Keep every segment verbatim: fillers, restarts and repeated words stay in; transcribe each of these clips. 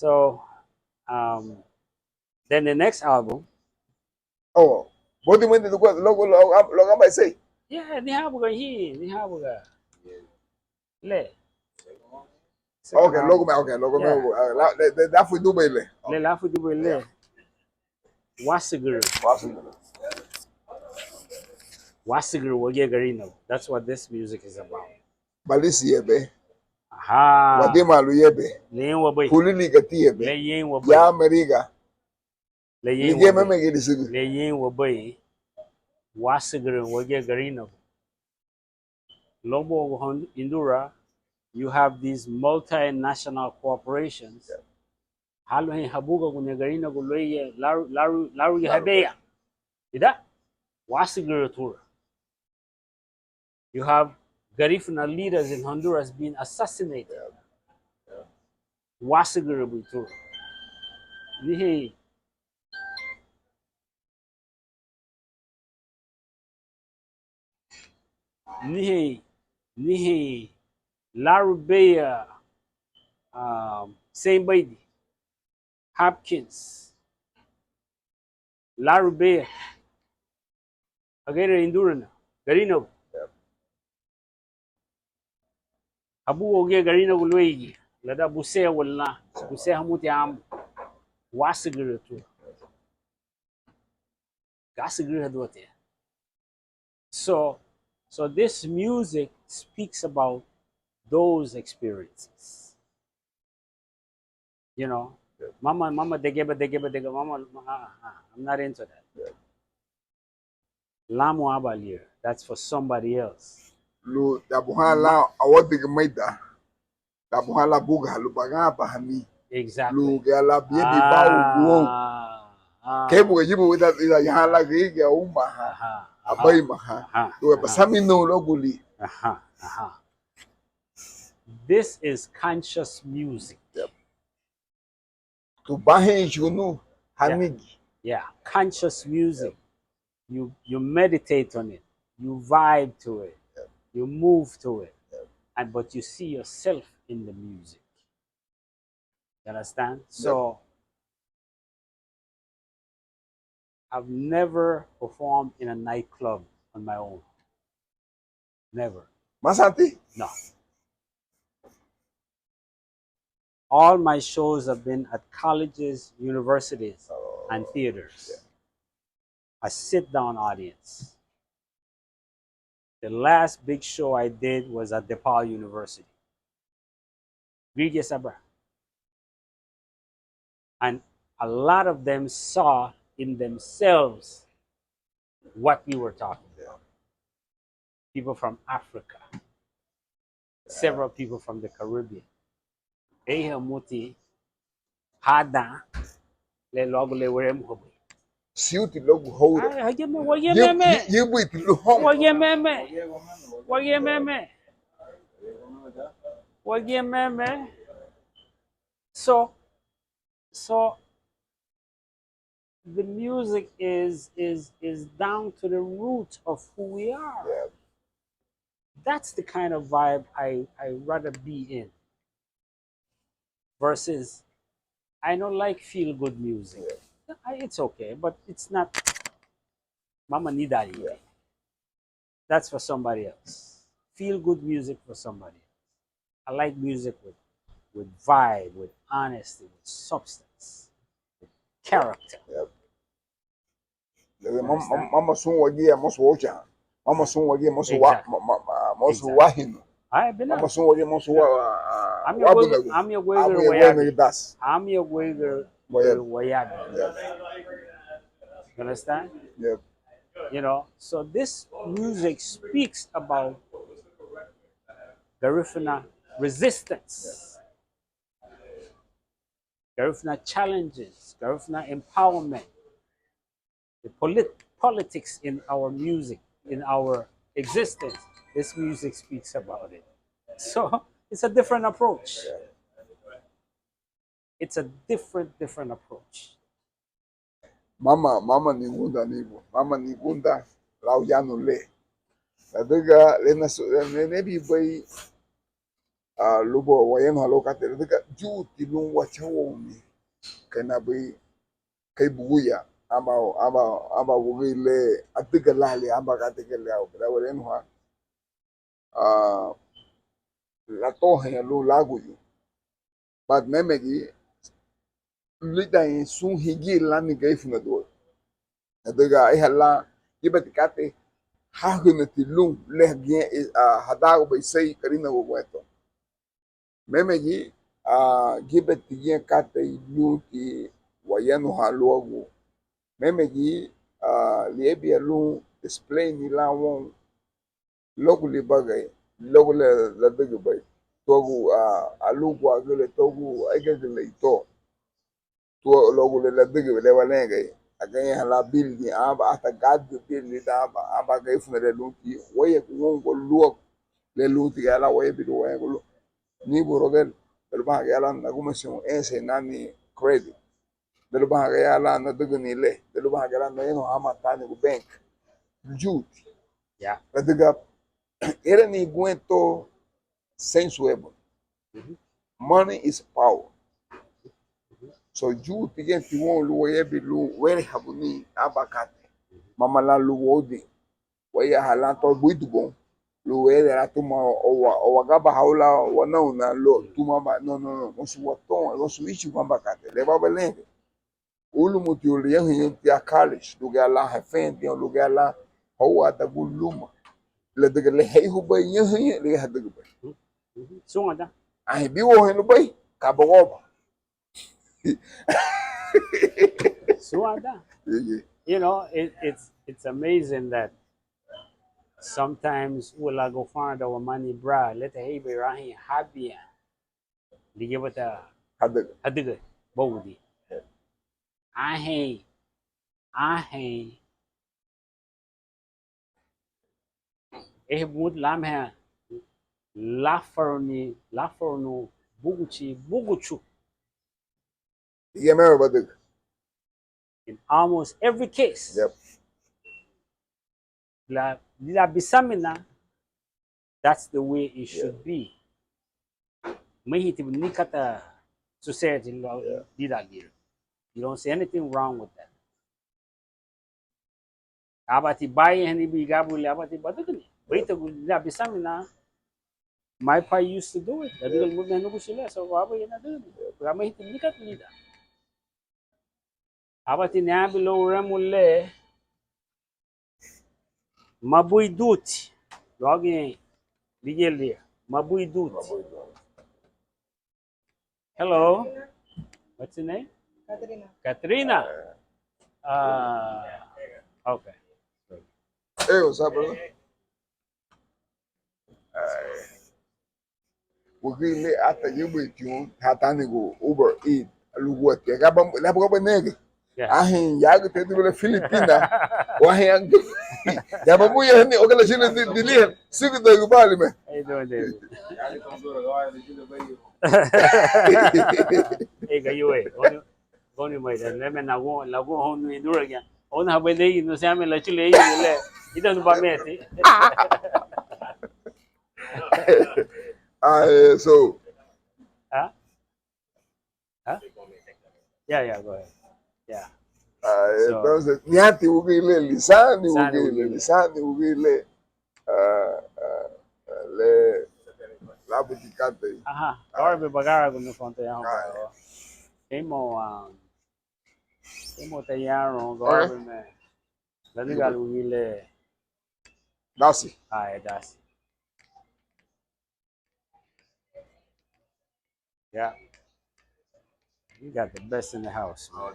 So, um, then the next album. Oh, bódimandi luagu, luagu, luagu, luagu aban iseri. Yeah, niha buga, hi, niha buga. Le. Okay, luagu me, okay, luagu me, yeah. Ah, la, le, le, láfuridubei le. Le, láfuridubei le. Yeah. Wásügürü. Wásügürü. Wásügürü wagía Garinagu. That's what this music is about. Balisi yebe. Aha. Wadimalu yebe. Ñein wabéi. Hulili gati yebe. Le ñein wabéi. Ya meriga. Le ñein wabéi. Ligía meme gidisigi. Le ñein wabéi. Wásügürü wagía Garinagu. Luagu Hon-, Hondura, you have these multinational corporations. Yeah. Haluahein habugaguña Garinagu luéigiñe laru, laru, larugiñe habeya. Ida? Wásügürü tura. You have Garifuna leaders in Honduras being assassinated. Yeah. Yeah. Wásügürübei tura. Anihein Anihein, anihein larubeya, ah, Saint Baby, Hopkins, larubeya hageira Hondurana, Garinagu. Habuga wagía Garinagu luéigiñe, lada busén wali lan, busén hamuti amu, wásügürü tura. Gásügürühadiwa tia. So, so this music speaks about those experiences. You know, mama, mama degeba, degeba, degeba, mama, ah, ah, ah, I'm not into that. Yeah. Láamu aban lira, that's for somebody else. Lun dabuhan lan awadigimeinda, dabuhan lan buga lun baganbahani. Exactly. Lun gayara lan biabin bau guou. Ah, ah. Kei buga yibu ida, ida yaha lan gürigia umaha, aha, aha, abeimaha. Aha, lun, aha, basaminarun luagu li. Aha, aha. This is conscious music. Yep. Tubahinchunu, yeah, hanigi. Yeah, conscious music. You, you meditate on it. You vibe to it. Yeah. You move to it. Yeah. And, but you see yourself in the music. You understand? Yeah. So, I've never performed in a nightclub on my own. Never. Masanti? No. All my shows have been at colleges, universities, and theaters. Oh, yeah. A sit-down audience. The last big show I did was at DePaul University. Gürigia Sabra. And a lot of them saw in themselves what we were talking about. People from Africa, several people from the Caribbean. Éiha muti hadan le luagu le weremuhabei. Siuti luagu houra. Ay, ay, yeme, wagía meme. Yi-, yi-, yibuiti lun houn. Wagía meme. Wagía meme. Wagía meme. So, so the music is, is, is down to the root of who we are. Yeah. That's the kind of vibe I, I rather be in. Versus, I don't like feel good music. Yeah. I, it's okay, but it's not mama nidali. Yeah. That's for somebody else. Feel good music for somebody else. I like music with, with vibe, with honesty, with substance, with character. Yep. Mama, mama, mama sun wagía mosu wóuchahan. Mama sun wagía mosu wa-, exactly, ma-, ma-, ma-, mosu, exactly, wáhinu. Ay, bina. Mama sun wagía mosu wa-, wa-, ami wagía, wabunagua, ami wagía, ami wagía wayabin. Ami wagía, wayabin. Wayabin. Yes. You understand? Yep. You know, so this music speaks about Garifuna resistance. Garifuna challenges, Garifuna empowerment, the polit-, politics in our music, in our existence. This music speaks about it. So, it's a different approach. It's a different, different approach. Mama, mama nigunda nibu, mama nigunda lau yanu le. Ladüga le nasu-, le nebibei luba wayanuha luagu katei, ladüga yuuti lun wachawouni kei nabei, kei buguya, aban, aban, aban wügüri le adüga laali aban katei kei le au, le wayanuha, ah, latohaña lun laguyu. But mémegi lidan sun higil lani Garifunaduaü, ladüga ariha lan gíbeti katei háhünati lun le giñe, ah, hadaagubei iseri Garinagu guentó. Mémegi, ah, gíbeti giñe katei lunti wayanuhan luagu. Mémegi, ah, liabin lun explain lan woun luagu libagari, luagu le ladügübei, tuagu, ah, aluguagüle, tuagu aigagülei to, tua luagu le ladügübei, le waleñagei, agañeiha lan bili, aban, hasta gádürü bili lidan aban, aban Garifuna le lunti wéiyagu woungua luagu, le lunti gayara lan wayabin lun wayanuha lun, ni burogel, le lubaha gayara lan nagumeserun ense nani credit, le lubaha gayara lan nadügüni le, le lubaha gayara lan nayanuha hama tánigu bank, yuuti. Ya. Ladüga érani guentó seinsu ébuni. Money is power. So yuuti giñeti woun lun wayabin lun werehabuni aban katei, mama lan lun woudin wéiyaaha lan to buiduboun, lun wéyeda lan tuma o wa-, o wagabahóun lan wanauna lun tuma aban, no, no, no, mosu watoun, mosu wíchugun aban katei, le baba leñagei. Úlumuti lun liñahüñüti a college, lun gayara lan hefeendiña, lun gayara lan hóuadagun luma, ladüga le heihubei ñühüñü ligía hadügübei. Súnwandan. Anhein biwouhaña lubéi, kabagoba. Súnwandan. You know, it, it's, it's amazing that sometimes ua lan gunfaranda wamani bra, le teheibei rahüñü habiña ligíaba ta hadüga, hadüga bóugudi. Anhein, anhein ehe bumuti lan meha láfaruni, láfarunu búguchi, búguchu. Ligía meme badüga. In almost every case. Yep. La, la bisaminan, that's the way it should be. Mehiti ni kata society lo, yeah, lidan lira. You don't see anything wrong with that. Ábati báyahani bigaburi le, ábati badügüni. Beita gu, la bisaminan, my pa used to do it. Ladüga lumuti meha núguchi le, so aban ya nadügüni. Pero mehiti ni kata lidan. Ábati niabin lun uremu le mabuiduti. Luagu ligía lira, mabuiduti. Hello. What's your name? Katrina. Katrina. Ah, okay. Hey, what's up, brother? Ai. Wügüri le ata yubei tiun, ha tánigu Uber Eats, luguati. Gaba, gaba, gaba nege. Yeah. Anhein yagüta dibule Filipina. Anhein yagüta. Gaba buya hani, oke la chile di, di liha. Sigu da gubali me. How you doing, David? Hey, ga yue. Goni mai da, leme nagun, lagun honu inuragia. Ona habai lei, no se ame la chile, le. Ida no ba meti. Ah, eh, so. Huh? Huh? Yeah, yeah, go ahead. Yeah. Ah, so, entonces, niati wügüri le, lisani wügüri le, lisani wügüri le. Ah, ah, ah, le, labuti katei. Aha, ah, gawara be bagara gunu fonte ya. Ah, hon. Imo, um, imo te yaron, okay, gawara be me. Ladüga wügüri le. Dasi. Ah, e dasi. Yeah. You got the best in the house, man.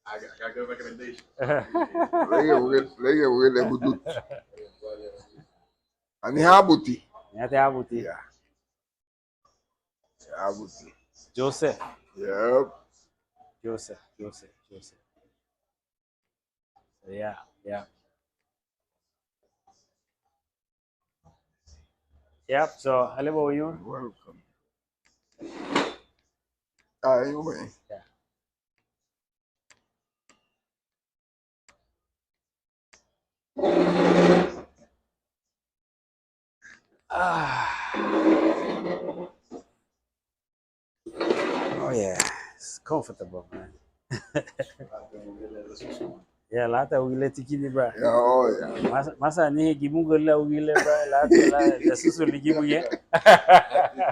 I got, I got good recommendation. Lege wügüri, lege wügüri le buduti. Ani habuti. Ani habuti. Yeah. Habuti. Joseph. Yep. Joseph, Joseph, Joseph. Yeah, yeah. Yep, so, hello, how are you? Welcome. Ah, you may. Yeah. Ah. Oh, yeah. It's comfortable, man. Yeah, lata wile tikini, bra. Yeah, oh, yeah. Mas, masa ni gimunga la wile, bra. Lata la, la susu ligibu ye.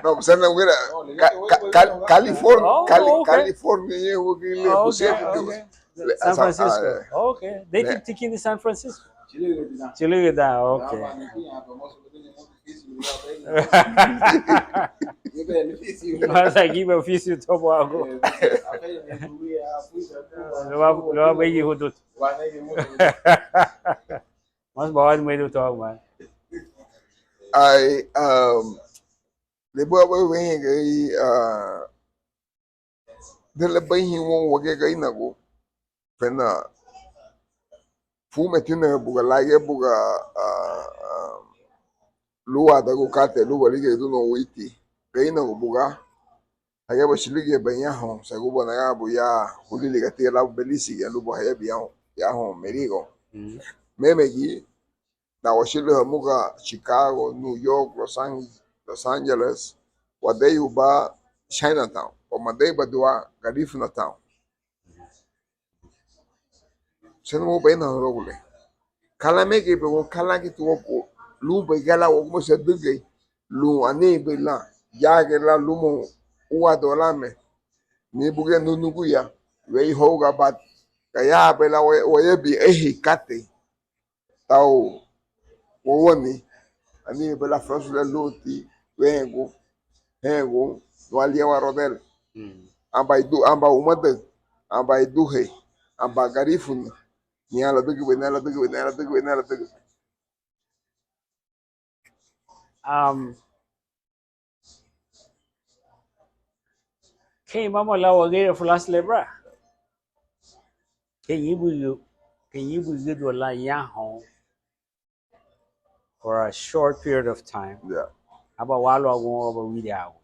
No, pues, anda, mira, Ca-, Ca-, Cal-, California, Oh, Cali-, okay. California, ye, wile, Oh, pues, okay, siempre, okay. San Francisco. Ah, okay. They take tikini San Francisco. Chile, okay. Hasta aquí me oficio tomo algo. Lo va, lo va a ver, hijo, tú. Más va a ver, me dio todo, man. Ay, um, le voy a ver, ven, ah, de le bai hin woun wagía Garínagu, fena fumetina buga lagia buga, ah, ah, lúadagu katei lubá ligía duna witi Garínagu buga, hagía ba chiligia ba ñahoun, según ba nagá bu ya hulili gati labu belisigia luba hagía ba ñahoun, ñahoun merigoun. Mm. Meme gi, na wachülü hamuga Chicago, New York, Los Angeles, Los Angeles, wadeiruba Chinatown, o madeiruba dua Garifuna Town. Senu mo baina rogule. Kala mege be wo kala gitu wo ko. Lu be gala wo mo se duge. Lu ani be la. Ya ge la lu mo ua do la me. Ni buge nu nugu ya. Wei ho ga bat. Ka ya be la wo ye bi ehi kate. Tau wawani, ani bela fulasu le luti, wengu, hengu, nuali awa rodel. Mm. Amba idu, amba umada, amba iduhe, amba Garifuna, ni ala dugu, ni ala dugu, ni ala dugu, ni ala dugu. Um, Kei mama la wagía fulasu le bra. Kei ñibu, kei ñibu gidu la yahoun for a short period of time. Yeah. Aba walu agun aba wiri agun.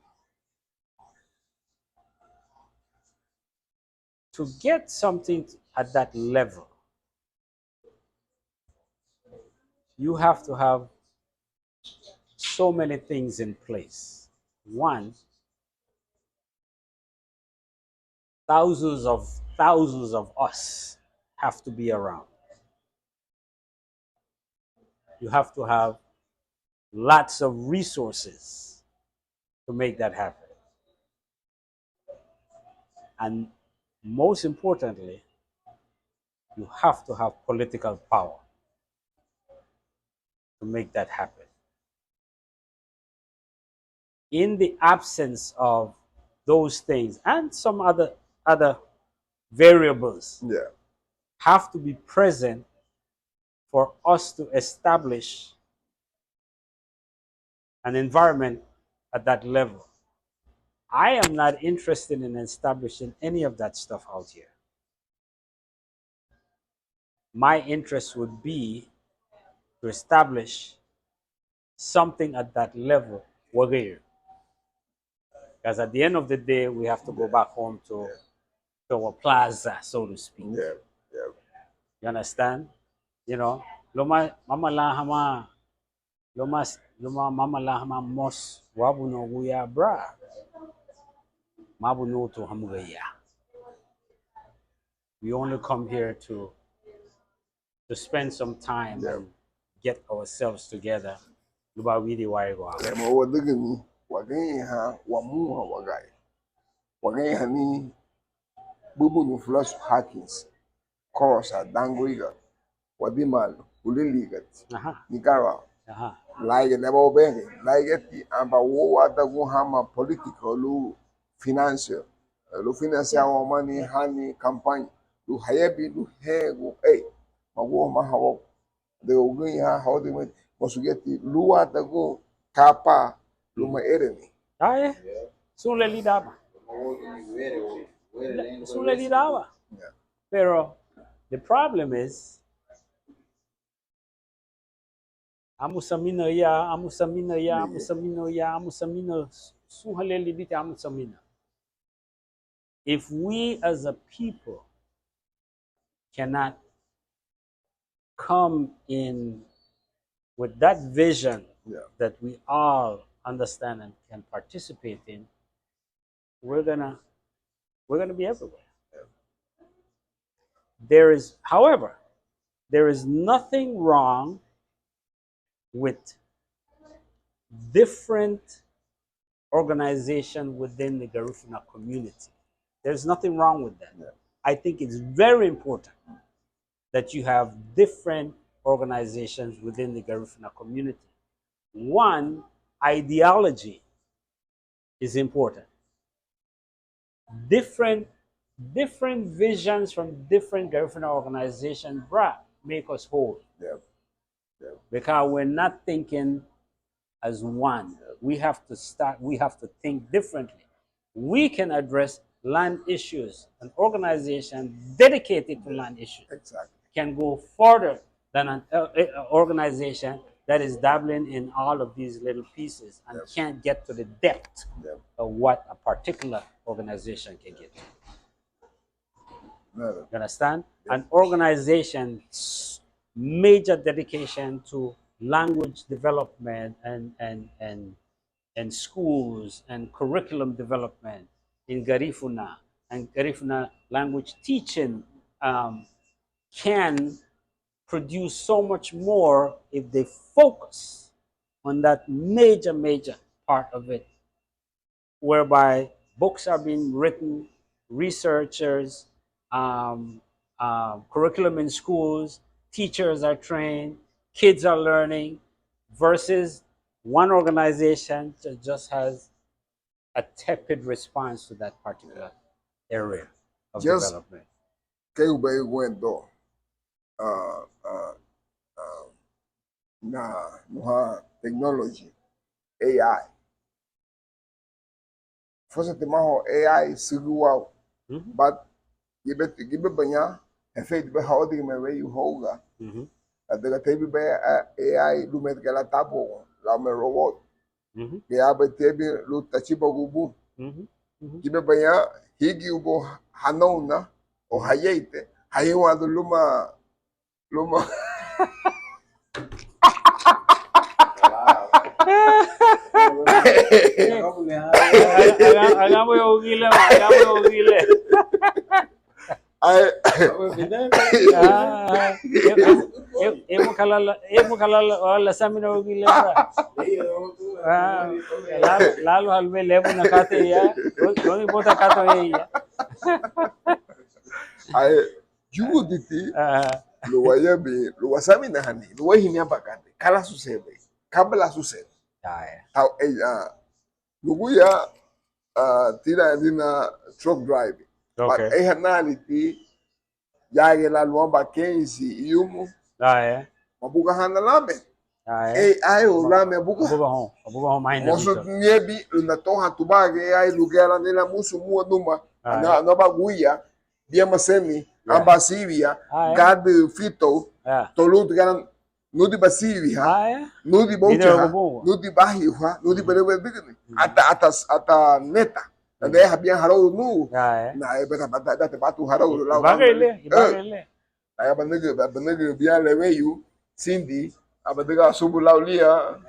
To get something at that level, you have to have so many things in place. One, thousands of, thousands of us have to be around. You have to have lots of resources to make that happen. And most importantly, you have to have political power to make that happen. In the absence of those things and some other, other variables, yeah, have to be present for us to establish an environment at that level. I am not interested in establishing any of that stuff out here. My interest would be to establish something at that level wagía. Because at the end of the day, we have to go back home to, to our plaza, so to speak. Yeah, yeah. You understand? You know, loma, mama la hama, loma, loma, mama la hama mos, wabu no guya bra. Mabu no to hamuga ya. We only come here to, to spend some time, yeah, and get ourselves together. Luba wiri wai wa. Lema wadügüni, wagañeiha, wamuha wagai. Wagañeiha ni bubunu fulasu Hawkins, Korosa, Danguriga, Wadimalu, Uliligat, aha, Nicaragua. Aha. Laige neba obenge, laige ti amba wo wadagun hama político lu financia, lu financia wamani hani campaña, lu hayebi, lu hegu, ei, maguo maha wo. De ugüñe ha, ha, de mo sugeti, lu wadagun kapa, lu ma ereni. Ah, eh. Sun le lidaba. Sun le lidaba. Yeah. Pero the problem is, amu samina ya, amu samina ya, amu samina ya, amu samina, sun haleli biti amu samina. If we as a people cannot come in with that vision, yeah, that we all understand and can participate in, we're gonna We're going to be everywhere. There is, however, there is nothing wrong with different organization within the Garifuna community. There's nothing wrong with that. Yeah. I think it's very important that you have different organizations within the Garifuna community. One, ideology is important. Different, different visions from different Garifuna organizations, bruh, make us whole. Yeah. Yeah. Because we're not thinking as one. We have to start, we have to think differently. We can address land issues. An organization dedicated to land issues can go further than an uh, uh, organization that is dabbling in all of these little pieces and can't get to the depth of what a particular organization can get to. You understand? An organization's major dedication to language development and, and, and, and schools and curriculum development in Garifuna and Garifuna language teaching um, can produce so much more if they focus on that major, major part of it, whereby books are being written, researchers, um, um, curriculum in schools, teachers are trained, kids are learning, versus one organization that just has a tepid response to that particular area of development. Kei ubei guento, ah, ah, ah, na nuha technology, A I. Furumiñeti maho A I sügǘ wau. But gibe, gibebaña, efeitiba hawadigime weyu houga. Ladüga tebibei A I lumeiti gala tabogo, lau me robot. Gayabei tiabin lun tachibagun bun. Gibebaña hígiuboun hanouna o hayeite, hayiwandu luma, luma. Aganbui ugile, aganbui ugile. Ai. Ah, e, e, e, e mukalala, e mukalala, o la samina ugile. Ah, lalo, lalo halme lebu na kate ya. Oni bota kate ya. Ai, yuguditi. Ah. Luwa yabi, luwa saminahani, luwa hini abakate. Kala susebe, kabla susebe. Ah, ya. Tau, eh, ah. Luguya, ah, tira dina truck driving. Okay. But ei hanaliti, yagela luaba kensi iyumu. Ah, eh. Mabuga hana lame. Ah, eh. Ei, ayo lame abuga. Abuga hon, abuga hon maina. Mosu dito. Niebi, luna toha tubage, ai lugela nila musu mua numa. Ah, ana, eh. Ana baguya, biama seni, ah, aba sibia, ah, eh. Gadu fito, ah. Tolu gana Nudi basibiha, ah, eh? Nudi bouchaha, nudi bahiuha, nudi berewe digini. Ata, ata, ata neta. Nade habia harau nu. Ah, eh? Na, eh, beta, bata, date batu harau lau. Ibagele, ibagele. Aya banege, banege bia leweyu, sindi, abadega subu lau lia.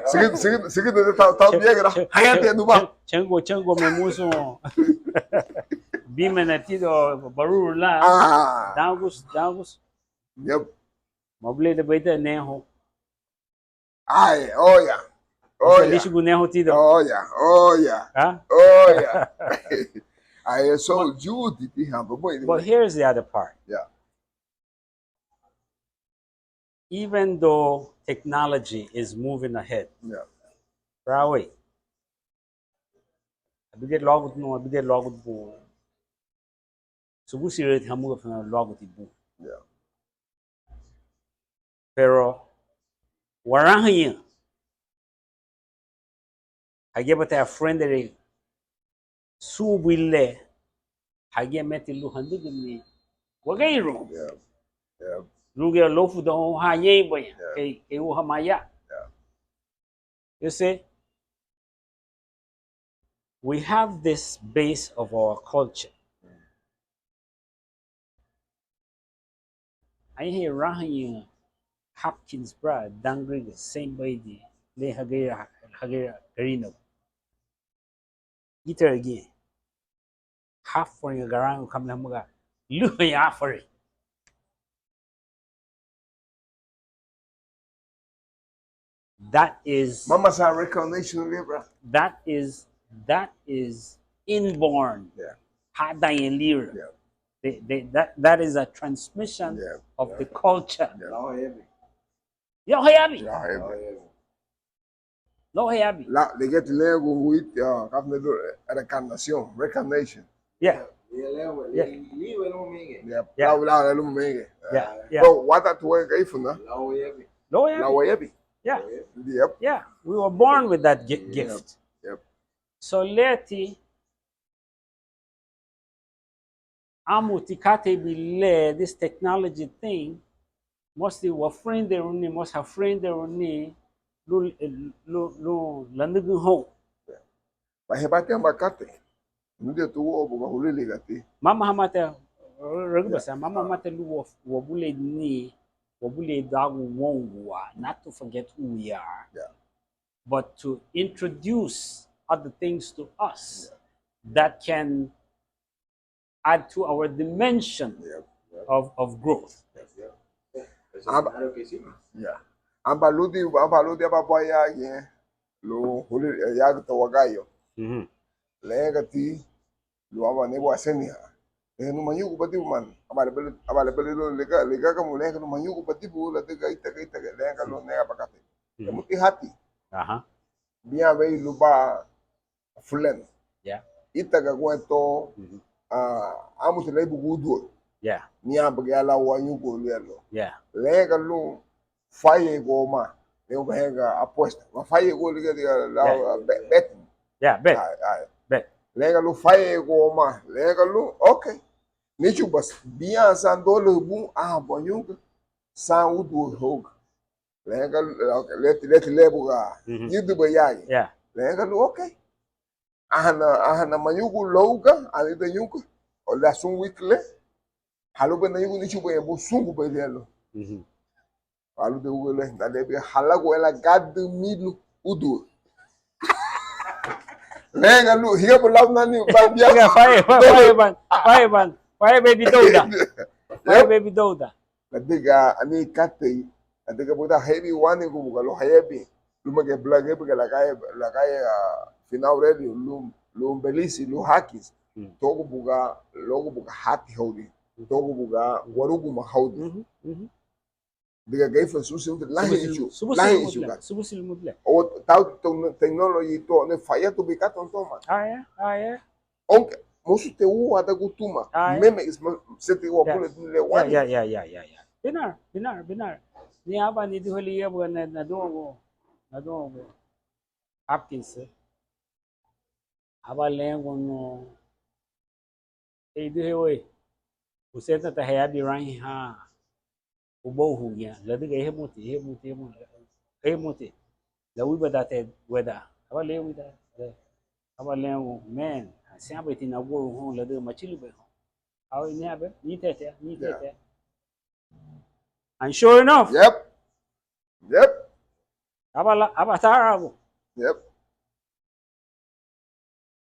Sigi, sigi, sigi de ta, ta biegera. Hayate nuba. Chengo, chengo me musu. Bime natido baruru la. Ah. Dangus, dangus. Yep. Mabule de baita neho. Ai, oya. Oya. Lishigu neho tido. Oya, oya. Huh? Oya. Ai, so but, you did it, huh? But wait, but wait. Here's the other part. Yeah. Even though technology is moving ahead, yeah. Rawe. Abige logo no, abige logo bu. Subusireti hamuga funa luaguti bun. Yeah. Pero warahüñü hagía bata afurenderi subu le hagía meti lun handügüni wageirun. Yeah. Yeah. Lun gía lóufudahoun ha ñeinbaña, yeah, kei, kei u hamaya. Yeah. You see, we have this base of our culture. Añahein irahüñü Hopkins bra, dangriga, seinbaidi, le hageira, hageira Garinagu. Ítara giñe. háfuriña garañu, kamle hamuga lühaña áfuri. That is, mama sa recognition libra. That is, that is inborn. Yeah. Hádanñein lira. Yeah. They, they, that, that is a transmission, yeah, of, yeah, the culture. Yeah. Lau hayabin. Lau hayabin. Lau hayabin. Lau hayabin. La, ligía ti legu huiti, ah, kafne du, reincarnation, reincarnation. Yeah. Yeah. Yeah. Yeah. Lau, lau, lau, lau, lau. Yeah. Yeah. Lau hayabin. Lau hayabin. Yeah. Lau hayabin. Yeah. Yep. Yeah. We were born with that gi-, yep, gift. Yep. So leti, amu ti katei bi le, this technology thing, mosu wafurendeiruni, mosu hafurendeiruni lun, lun, lun lanügün houn. Bahebati aban katei, nidin tu buga huliligati. Mama hamate, rügübasa, mama hamate lun wa-, wabulieiduni, wabulieidun woungua, not to forget who we are. Yeah. But to introduce other things to us, yeah, that can add to our dimension, yep, yep, of, of growth. Yep, yep. Aba, yeah. Aba ludin, aba ludin, aba baya ye, lun huli, eh, yagüta wagayo. Mhm. Légati, lun aban nibua seniha. Lege lun mañugun badibu man. Aban lebelu, aban lebelu lun liga, liga kamu lege lun mañugun badibu ladüga itaga, itaga, lege lun nega bakate. Mhm. Kemuti hati. Aha. Biña wei luba fuleno. Yeah. Itaga guentó, mhm, ah, amuti lei bugudu. Yeah. Niña bagia la wañugun lielo. Yeah. Lege lun fayei goma, lun bahega apuesta. Ma fayei go liga, liga, la, yeah, be-, bet. Yeah, bet. Ai, ai. Bet. Lege lun fayei goma, lege lun, okay. Nichubas, biña san dólar bun, ah, bañuga, san udu hoga. Lege, leti, leti le buga, mhm, ñüdüba yagi. Yeah. Lege lun, okay. Aha na, aha na mañugun louga, anida ñuga, o le asun wikile, halubei nañugun nichubaña bun sungubei lielo. Mhm. Alude ugale, nadebia halagu ela gadü milu udu. Lege lun, higabu lau nani, ba bia. Higa, fai, fai, fai ban, fai ban, fai bebi douda. Fai bebi douda. Ladüga ani katei, ladüga buda hebi wani gu buga lun hayebi. Luma ge bla ge buga lagaye, lagaye, ah, Finau Relio, lun, lun Belisi, lun Hakis. Hmm. Togu buga, logu buga hati haudi. Togu buga waruguma haudi. Mhm, mhm. Diga gaifa subusi, lahi ichu, lahi ichu. Subusi lumutla, subusi lumutla. O tau tecnology to ne faya tu bika ton toma. Ah, yeah, ah, yeah. Aunque musu te u ada gutuma. Ah, yeah. Meme is ma-, seti wa, yeah, pule le wani. Yeah, yeah, yeah, yeah, yeah. Binar, binar, binar. Ni aba ni duheli ya buga na, na dongo, na dongo. Hopkins. Aba lengo no. Ei, duhe wei. Useta ta heyabi rain ha. Ubohu ya. Ladüga ihe muti, ihe muti, ihe muti. Ihe muti. La wiba da te weda. Aba le wida. Aba le, man. Siabe ti na guru hon ladüga machili be hon. Awe ni abe, ni tete, ni tete. And sure enough. Yep. Yep. Aba la, aba tarago. Yep.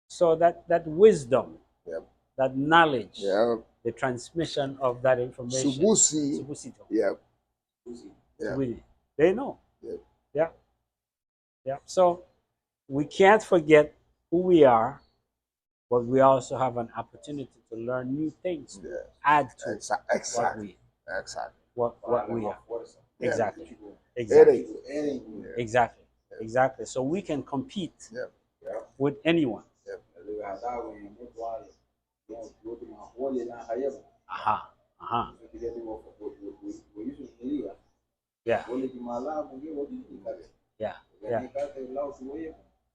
So that, that wisdom, yep, that knowledge, yep, the transmission of that information. Subusi. Subusi to. Yep. Yep. Subusi. They know. Yep. Yeah. Yeah. So we can't forget who we are, but we also have an opportunity to learn new things, yeah, add to, exa-, what, exactly, we, exactly, what, what we are. Yeah. Exactly. Exactly. Exactly. Exactly. So we can compete, yeah, with anyone. Yeah. Aha. Aha. Yeah. Yeah.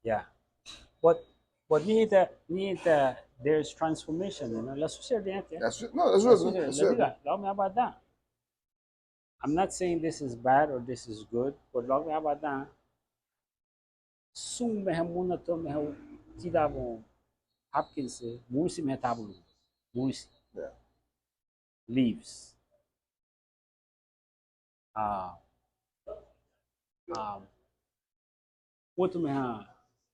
Yeah. But, but ni ita, ni ita, there's transformation, you know. La suceder, yeah. That's it. No, that's what, that's what. Ladüga, lau me abadan. I'm not saying this is bad or this is good, but lau me abadan. Sun meha muna to meha tidabu Hopkins, murisi meha tabulu, murisi. Yeah. Leaves. Ah, ah, utu meha,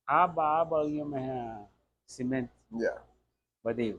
aba, aba, iyo meha cement. Yeah. Badiu.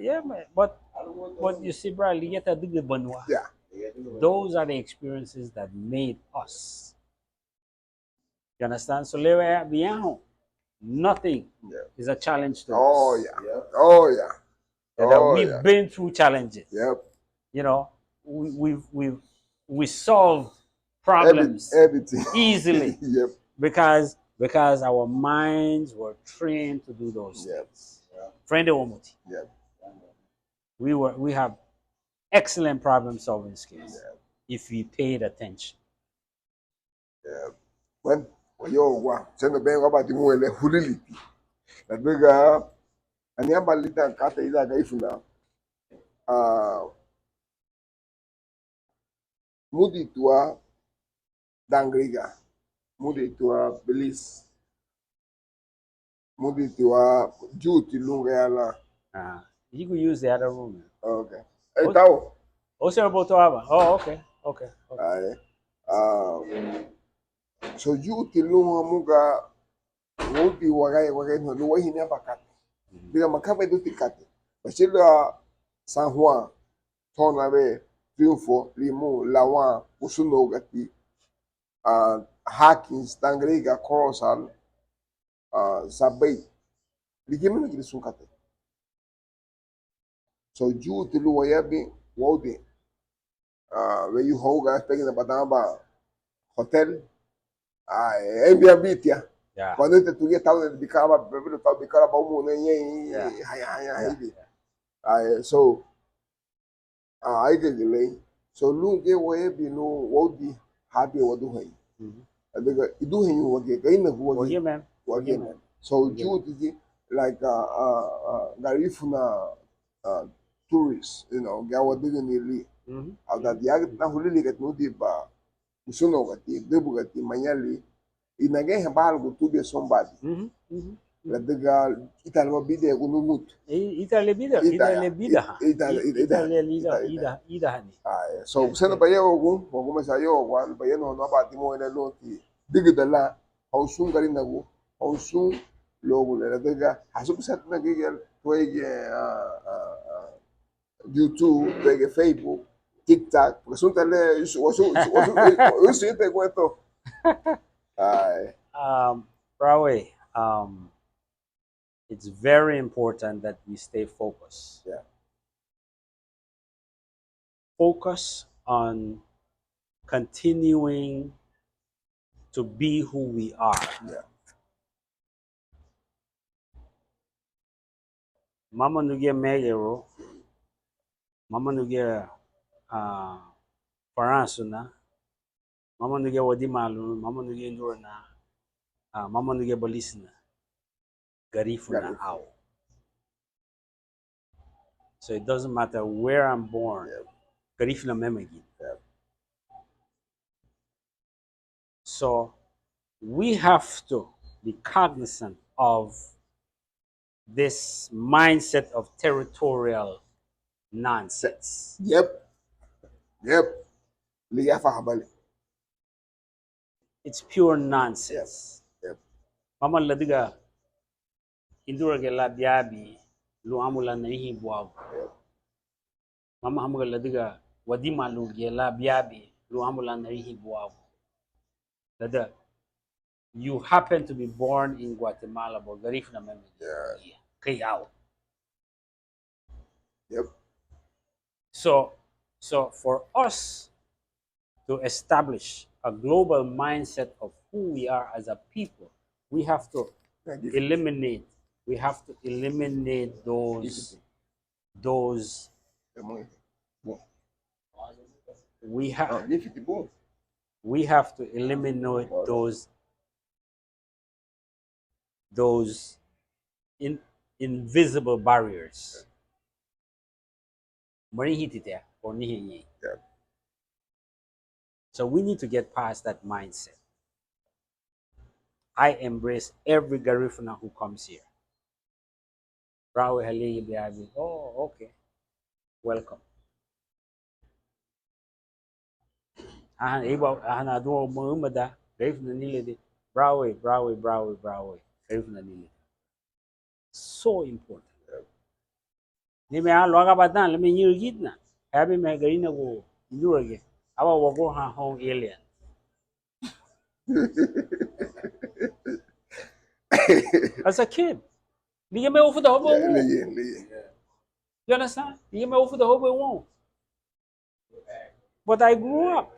Yeah, man. But, but you see, bro, ligía ti adügübalin. Yeah. Those are the experiences that made us. You understand? So, le biañu, nothing, yeah, is a challenge to us. Oh, yeah. Yeah. Oh, yeah. And that, oh, we've, yeah, been through challenges. Yep. You know, we, we've, we've, we solved problems, every-, everything, easily. Yep. Because, because our minds were trained to do those, yep, things. Yeah. Friend Wamoti. Yep. We were, we have excellent problem solving skills, yeah, if we paid attention. Eh, bueno, wayagua, siendo bien, wabati muele huliliti. Ladüga, ani aban lidan katei lidan Garifuna, ah, muditua Dangriga, muditua Bilis, muditua Yuti lun gayara lan. Ah, you could use the other room. Okay. Hey, oh, tau. Oh, sir, about to have. Oh, okay, okay, okay. Aye. Ah, so Yuti lun hamuga, wudi wagai, wagai, no, lun wahini aban katei. Mhm. Diga, makabe duti katei. Bachila San Juan, Tonabé, Triunfo, Limón, Lawan, Usunogati, ah, Hawkins, Dangriga, Corozal, ah, Sabay. Ligía meha gürigia sun katei. So, yuuti lun wayabin woudin, ah, weyu houga, espegina badan aban hotel, ah, Airbnb tia. Ya. Kuandu tugía tau bikara, bebelu tau bikara, bau mu ne ñein, ya, haña, haña, ya, hidi. Ya. Ah, eh, so, ah, aigagilei. So, lun giñe wayabin lun woudin, habia waduheñu. Mhm. Ladüga iduheñu wagía, Garinagu wagía. Wagía meme. Wagía meme. So, wagía meme. Yuuti gi, like, ah, ah, ah, Garifuna, ah, tourists, you know, giñe wadügüni li. Mhm. Au dadi agütü na hulili gati nudi ba, Musuno gati, Dübü gati, Mañali, inageinha balugu tubia son badi. Mhm, mhm, mhm. Ladüga ítara lubá bídegu numutu. Í-, ítara le bída, ítara, ítara le bídaha. Ítara, í-, ítara, ítara le lída, ítara, ítara. Ída, ídahani. Ah, eh, so, ya, busén ya. Bayawagun, wagumesa yawagun, bayanuhanu aban dimurei le lunti, dígüda lan, houn sun Garinagu, houn sun luagu le, ladüga, hasubudirúniña giñe, tuéigiñe, ah, ah, ah, YouTube, tuéigiñe Facebook, TikTok, porque sunta le, usu, usu, usu, usu, usu, usu, usu, usu, usu, usu. Ay. Um, Rawe, um, it's very important that we stay focused. Yeah. Focus on continuing to be who we are. Yeah. Mama nuguya megeiru, mama nuguya, ah, faransuna, mama nuguya wadimalun, mama nuguya indurana, ah, mama nuguya balisuna, Garifuna, Garifuna au. So it doesn't matter where I'm born. Yep. Garifuna meme gini. Yep. So we have to be cognizant of this mindset of territorial nonsense. Yep. Yep. Ligía afahabali. It's pure nonsense. Yep. Yep. Mama ladüga Indura giñe lan biabin lun amu lan narihin buagu. Mama hamuga ladüga Wadimalu giñe lan biabin lun amu lan narihin buagu. Ladüga you happen to be born in Guatemala, but Garifuna meme giñe. Yeah. Kei au. Yep. So, so for us to establish a global mindset of who we are as a people, we have to eliminate, we have to eliminate those, those, we have, we have to eliminate those those in-, invisible barriers. Mari hiti te, o nihi. Yeah. So we need to get past that mindset. I embrace every Garifuna who comes here. Bravo, haligi biabi. Oh, okay. Welcome. Aha, iba, aha, na dua mada, Garifuna nile de. Bravo, bravo, bravo, bravo. Garifuna nile. So important. Nime a lo aga badan, le me nyirigitna. Abi me Garinagu, nyurage. Aba wago ha hon alien. As a kid, ligía me ufuda hobo. Yeah, woun. Ligía, ligía. You understand? Ligía me ufuda hobo woun. But I grew up.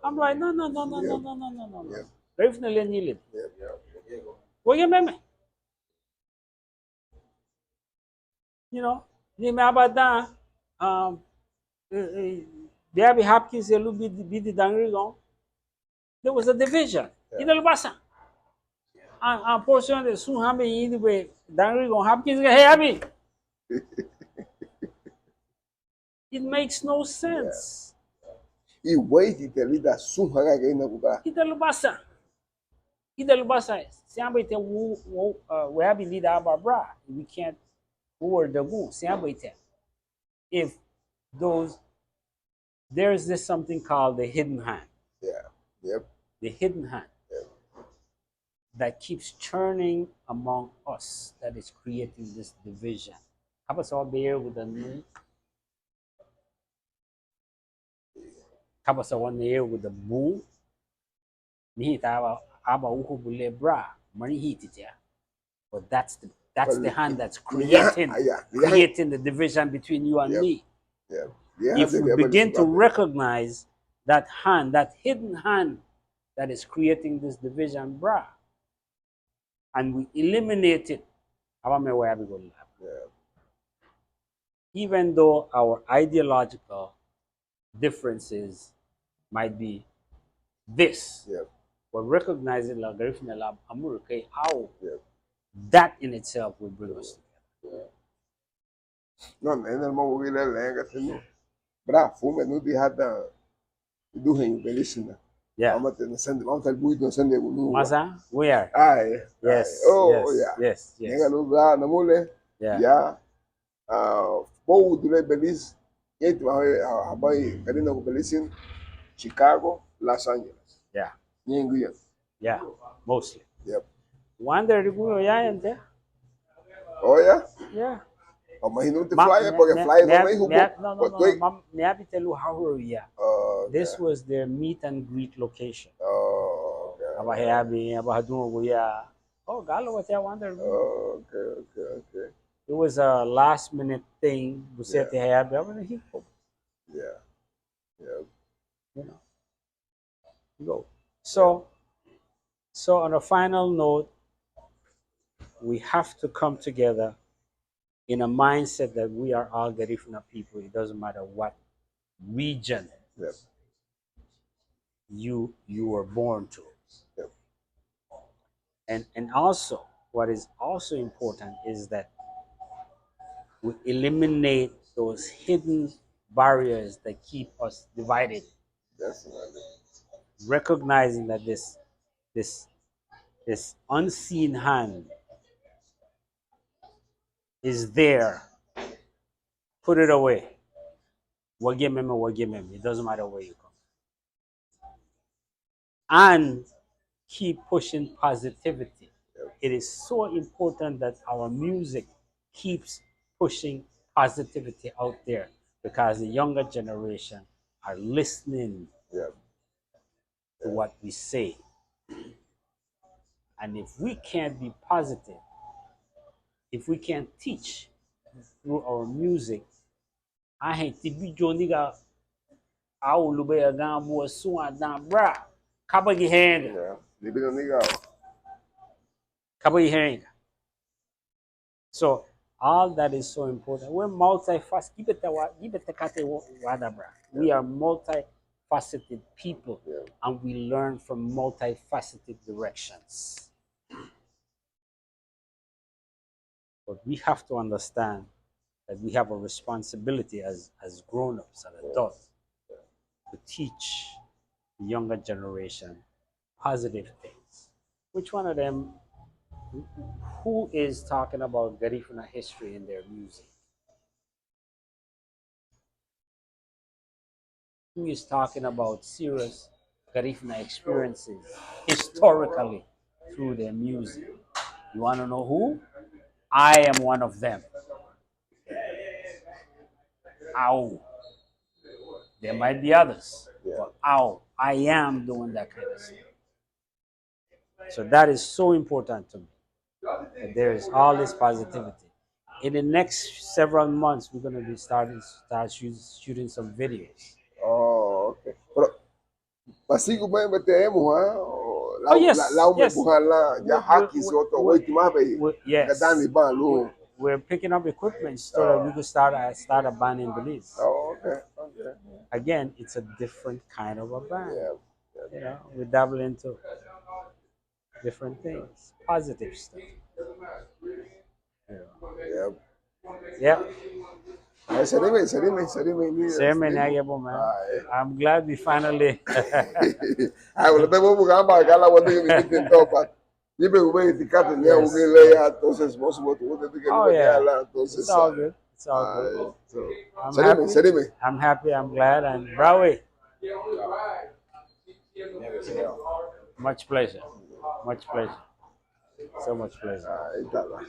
I'm like, no, no, no, no, no, no, no, no, no, no. Yeah. Garifuna le nile. Yeah. Wagía meme. You know, nime abadan, um, eh, eh, biabi Hopkins, elu bidi, bidi Dangrigoun. There was a division. Yeah. Ida lubasa. A, a porción de sun hame yidi be Dangrigoun Hopkins, hey, abi. It makes no sense. Yeah. I weiti te lidan sun haga gei na guba. Ida lubasa. Ida lubasa. Siñabeite wu, wu, uh, we abi lidan aba bra. We can't, we were the wu. Siñabeite. If those, there's this something called the hidden hand. Yeah. Yep. The hidden hand. Yep. That keeps churning among us, that is creating this division. Kaba sawa beyeguda nu, kaba sawa neyeguda bu, mihita aba, aba uhubu le bra, mani hititia. But that's the, That's the hand that's creating, creating the division between you and me. If we begin to recognize that hand, that hidden hand that is creating this division, bra, and we eliminate it, aba me wayabin gula. Even though our ideological differences might be this, but recognizing la Garifuna la Amurú kei au, that in itself will bring us together. No, nena hermano, wugía le leñaga tenu. Bra, fume nu di hada iduheñu Belisina. Yeah. Vamos a tener sende, vamos a tener buidu sende gunu. Masa, we are. Ah, eh. Yes. Oh, yes, yeah. Yes, yes. Nega lu bra, namule. Yeah. Ya. Ah, bou dule Belis. Yeti ma habai Garinagu Belisin, Chicago, Los Angeles. Yeah. Ñeingu ya. Yeah, mostly. Yep. Wonder di guyo ya ente. Oh, yeah? Yeah. Imagino te flyer, porque flyer no me dijo. No, no, no, no. Me abite lu hahuru ya. Oh, okay. This was their meet and greet location. Oh, okay. Aba heabi, aba hadungu ya. Oh, galo wate a wonder. Oh, okay, okay, okay. It was a last minute thing. Busete heabi, aba hipo. Yeah. Yeah. You know. Go. So, so on a final note, we have to come together in a mindset that we are all Garifuna people. It doesn't matter what region you, you were born to. And, and also, what is also important is that we eliminate those hidden barriers that keep us divided. Definitely. Recognizing that this, this, this unseen hand is there. Put it away. Wagiememe, wagiememe. It doesn't matter where you come from. And keep pushing positivity. It is so important that our music keeps pushing positivity out there, because the younger generation are listening to what we say. And if we can't be positive, if we can't teach through our music, anhein tibidiñu lidan au lubéi aganbúa súnwandan, bra, kábagi heinga. Kábagi heinga. So all that is so important. We're multifaceted. Gíbeti wa-, gíbeti katei wa-, wada, bra. We are multifaceted people, and we learn from multifaceted directions. But we have to understand that we have a responsibility as, as grown-ups and adults to teach the younger generation positive things. Which one of them, who is talking about Garifuna history in their music? Who is talking about serious Garifuna experiences historically through their music? You wanna know who? I am one of them. Au. There might be others, but au, I am doing that kind of stuff. So that is so important to me, that there is all this positivity. In the next several months, we're gonna be starting, start shoot-, shooting some videos. Oh, okay. Pero, basigu bai bete emu, ha? Oh, yes, yes. Lau me buhan la, ya hakis oto, wait, ma bai. Yes. Gadani ba lu. We're picking up equipment so that we could start, uh, start a band in Belize. Oh, okay, okay. Again, it's a different kind of a band. Yeah. You know, we dabble into different things, positive stuff. Yeah. Yeah. Ay, sereme, sereme, sereme, ni, sereme, ni, ni, ya, bo, man. Ay. I'm glad we finally. Ay, wala, te bo, bu gamba, gala, wala, ni, ni, ni, ni, ni, ni, Nipe gubei ti kata ni abu gile ya, entonces, mosu botu wote ti ke. Oh, yeah. Entonces, it's all good. It's all good. I'm happy. I'm happy. I'm glad. And Broadway. Much pleasure. Much pleasure. So much pleasure. Ay, tala.